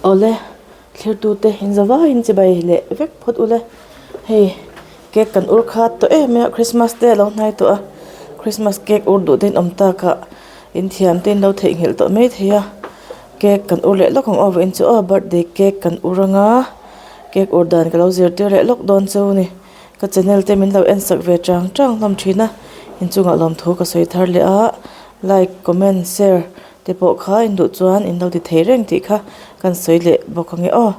Awle thlirtute in za vaiin chibai leh vek phawt ule hei cake kan ur khat tawh em mai a christmas te alo hnai tawh a christmas cake ur duh te in awm tak ah in thiam te in lo theihnghilh tawh maithei a cake kan ur leh lawk ang aw vawiin chu aw birthday cake kan ur anga cake ur dan ka lo zirtir leh lawk dawn chu a ni ka channel te min lo en sak ve chang chang hlawm thin a inchungah lawmthu ka sawi thar leh a like comment share te pawh kha in duh chuan in lo ti thei reng tih kha kan sawi leh bawk ang e aw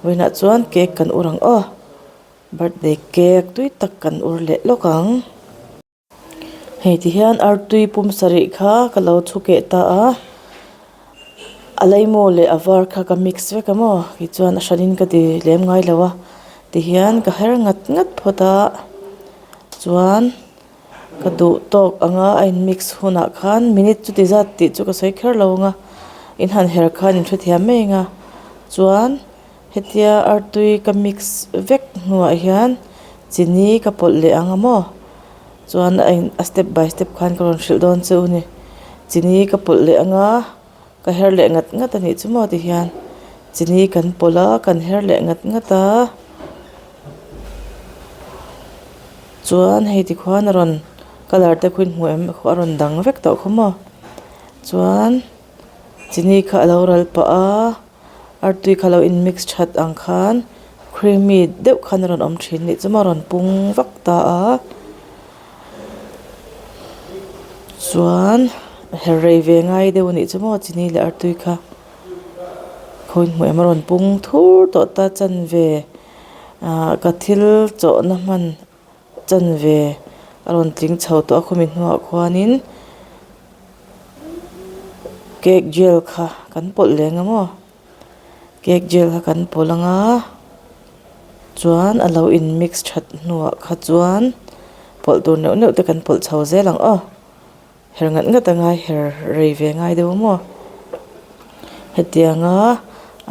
vawiinah chuan cake kan ur ang aw birthday cake tui tak kan ur leh lawk ang. Hei ti hian artui pum sarih kha ka lo chhu keh ta a a laimaw leh a var kha ka mix vek a maw tichuan a hranin ka ti lem ngai lo a tihian ka her ngat ngat phawt a chuan ka duh tawk ang a a in mix hunah khan minute chuti zat tih chu ka sawi kher lo ang a in han her khan in hrethiam mai ang a chuan. Hetia artui ka mix vek hnuah hian chini ka pawlh leh ang a maw chuan a in a step by step khan ka rawn hrilh dawn che u ni chini ka pawlh leh ang a ka her leh ngat ngat a nih chu maw tihian chini kan pawlh a kan her leh ngat ngat a chuan hei tikhuan a rawn colour te khu in hmu em a rawn dang vek tawh khaw maw chuan chini kha a lo ral pah a. Artui kha lo in mix that ang khan creamy deuh khan a rawn awm thin nih chu maw a rawn pung vak ta a chuan her rei ve ngai deuh a nih chu maw chini leh artui kha khawi hmuh em a rawn pung thur tawh ta chanve ah ka thil chawhna hman chanve a rawn tling chho tawh a khawmi hnuah khuanin cake gel kha kan pawlh leh ang maw cake gel kha kan pawlh ang a chuan a lo in mix that hnuah kha chuan pawlh tur neuh neuh te kan pawlh chho zel ang aw her ngat ngat a ngai her rei ve ngai deuh maw hetianga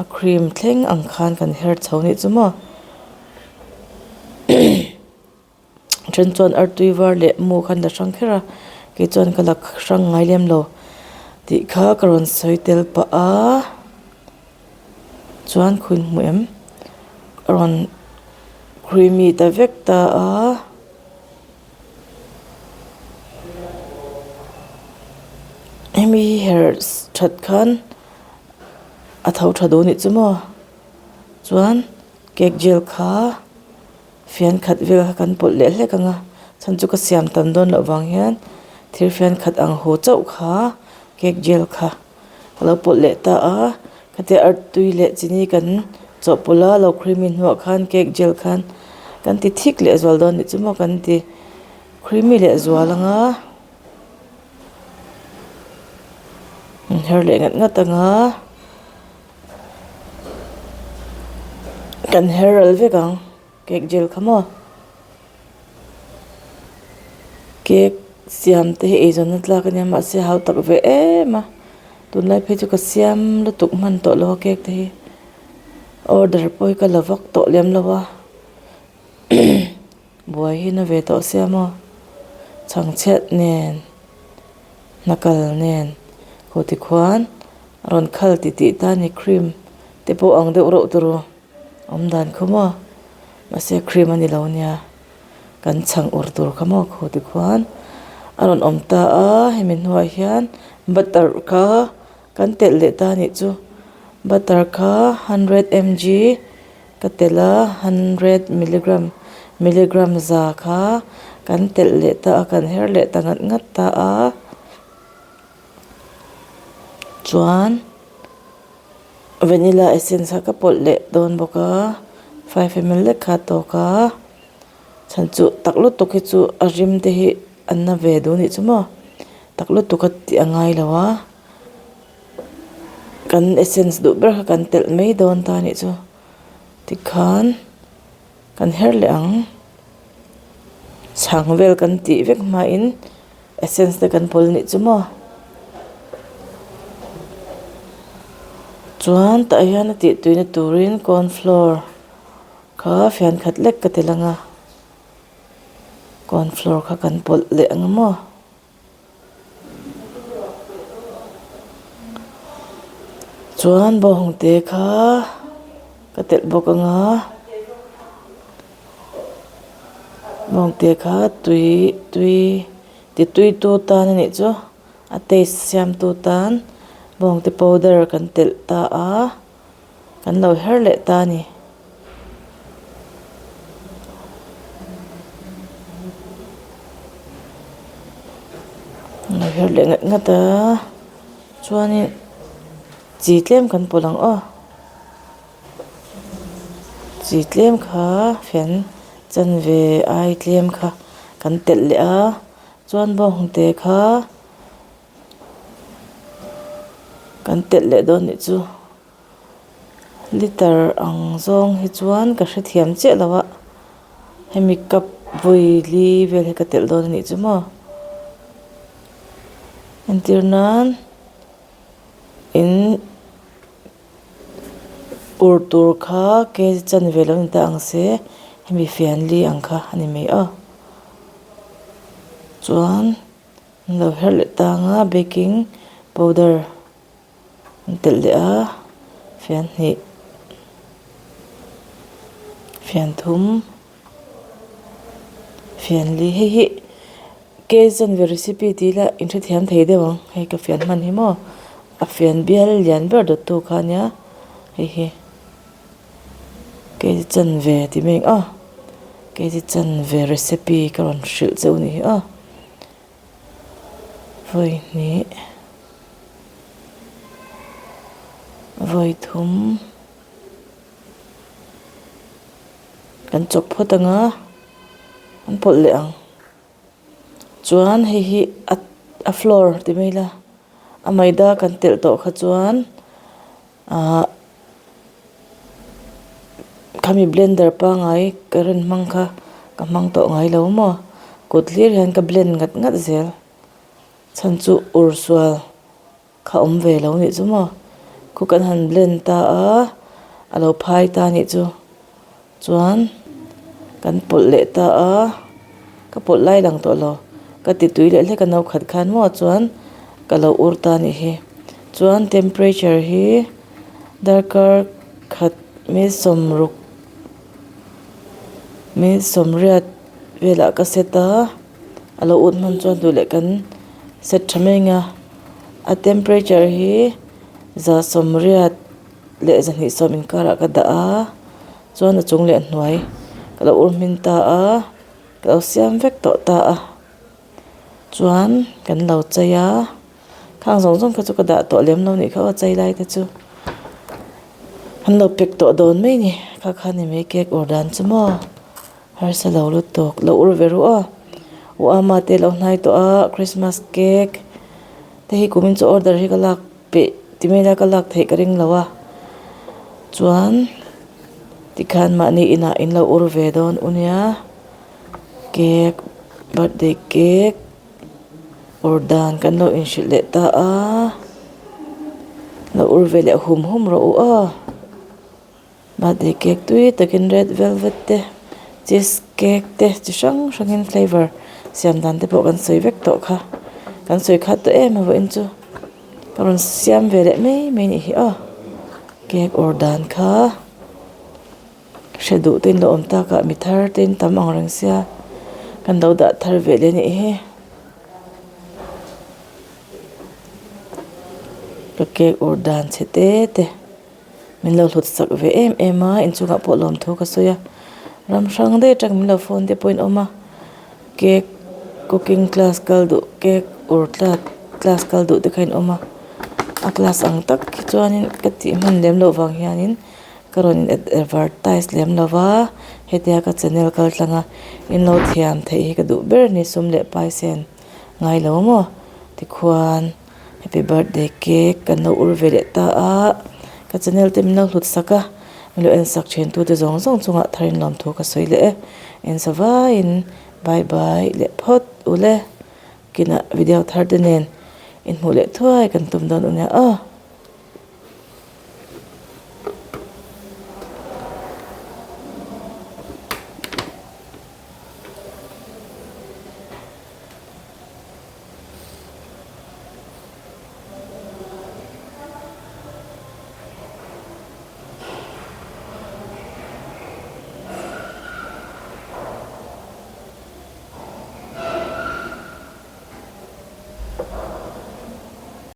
a cream thleng ang khan kan her chho nih chu maw. Then chuan artui var leh mu khan la hrang kher a kei chuan ka la hrang ngai lem lo tih kha ka rawn sawi tel pah a chuan khun hmu em a rawn creamy ta vek ta a. Hemi hi her that khan a tho tha duh a nih chu maw chuan cake gel kha. Fian khat vel kha kan pawlh leh hlek ang a chhan chu ka siam tam dawn loh vang hian thil fian khat ang haw chauh kha cake gel kha ka lo pawlh leh ta a khatia artui leh chini kan chawhpawlh a lo creamy hnuah khan cake gel khan kan ti thik leh zual dawn anih chu maw kan ti creamy leh zual ang a her leh ngat ngat ang a. Kan her ral vek ang cake gel kha maw cake siam te hi eizawnna tlak ania mahse hau tak ve em a tunlai phei chu ka siam lutuk hman tawh lo a cake te hi order pawh hi ka la vak tawh lem lo a buai hi na ve tawh sia maw chhangchhiat nen hnakal nen haw tikhuan. A rawn khal ti tih ta a ni cream te pawh ang deuh reuh turu awm dan khaw maw mahse cream a ni lo nia kan chhang ur tur kha maw khaw ti khuan a rawn awm ta a hemi hnuah hian butter kha kan telh leh ta a nih chu butter kha hundred mg ka telh a hundred milligram milligram za kha kan telh leh ta a kan her leh ta ngat ngat ta a. Chuan vanilla essence kha ka pawlh leh dawn bawk a 5ml lek kha a tawk a chhan chu tak lutuk hi chu a rim te hi an na ve duh anih chu maw tak lutuk a tih a ngai lo a kan essence duh ber kha kan telh mai dawn ta anih chu tikhan kan her leh ang chhang vel kan tih vek hmain. Essence te kan pawl nih chu maw chuan tah hian a tih tuina turin corn flour kha fian khat lek ka ti lang a corn flour kha kan pawlh leh ang maw. Chuan bawngte kha ka telh bawk ang a bawngte kha tui tui ti tui tu tan a nih chu a taste siam tu tan bawngte powder kan telh ta a kan lo her leh ta a ni. An lo her leh ngat ngat a chuanin chi tlem kan pawlh ang aw chi tlem kha fian chanve ai tlem kha kan telh leh a chuan bawnghnute kha kan telh leh dawn nih chu. Liter ang zawng hi chuan ka hrethiam chiah lo a hemi cup vawi li vel hi ka telh dawn a nih chu maw entir nan in ur tur kha kg chanve lo ni ta ang se hemi fian li ang kha a ni mai aw chuan an lo her leh tang a baking powder. An telh leh a fian hnih fian thum fian li hei hi keizawn ve recipe tih ila in hrethiam thei deuh ang hei ka fian hman hi maw a fian bial lian ber dawt tu kha ania hei hi keizawn ve tih mai ang aw keizawn ve recipe ka rawn hrilh cheu a nih hi aw vawi hnih. Vawi thum kan chawp phawt ang a an pawlh leh ang chuan hei hi a a floor ti mai ila a maida kan telh tawh kha chuan ahh khami blender pangngai current hmang kha ka hmang tawh ngai lo maw kut hlir hian ka blend ngat ngat zel. Chhan chu ur sual kha awm ve lo nih chu maw khu kan han blend ta a a lo phai ta nih chu chuan kan pawlh leh ta a ka pawlh lai lang tawh lo ka ti tui leh hlek a no khat khan maw chuan ka lo ur ta nih hi chuan temperature hi darkar khat minute sawmruk minute sawmriat velah ka set a. A lo ut hman chuan duh leh kan set tha mai ang a a temperature hi za sawmriat leh zahnih sawm inkarah ka dah a chuan a chung leh a hnuai ka lo ur hmin ta a ka lo siam vek tawh ta a chuan kan lo chei a khang zawng zawng kha chu ka dah tawh lem lo nih kha aw chei lai te chu an lo pack tawh dawn mai a ni kha kha ni mai cake ur dan chu maw. Harsa lo lutuk lo ur ve ruh a u ama te lo hnai tawh a christmas cake te hi kumin chu order hi ka lak peih ti mai ila ka lak theih ka ring lo a chuan tikhan mahni inah in lo ur ve dawn u nia cake birthday cake ur dan kan lo inhrilh leh ta a lo ur ve leh hum hum rawh u aw. Birthday cake tui takin red velvet te cheese cake te chi hrang hrangin flavour siam dan te pawh kan sawi vek tawh kha kan sawi khat tawh em a vawiin chu ka rawn siam ve leh mai mai anih hi aw cake awr dan kha hre duh te in lo awm tak ah mi thar te in tam ang reng sia kan lo dah thar ve leh anih hi ka cake awr dan chhe te te. Min lo hlut sak ve em em a inchungah pawh lawmthu ka sawi a ram hrang daih atang min lo phone te pawhin awm a cake cooking class kal duh cake ur tlat class kal duh te kha in awm a a class ang tak hi chuanin ka tih hman lem loh vang hianin ka rawn in advertise lem lo va hetia ka channel kal tlang a in lo thiam theih hi ka duh ber a ni sum leh paisen ngai lo maw tikhuan. Happy birthday cake kan lo ur ve leh ta a ka channel te min lo hlut sak a min lo en sak thin tu te zawng zawng chungah thar in lawm thu ka sawi leh e en sa vaiin bye bye leh phawt ule kinah video thar te nen inhmuh leh thuai kan tum dawn u nia aw.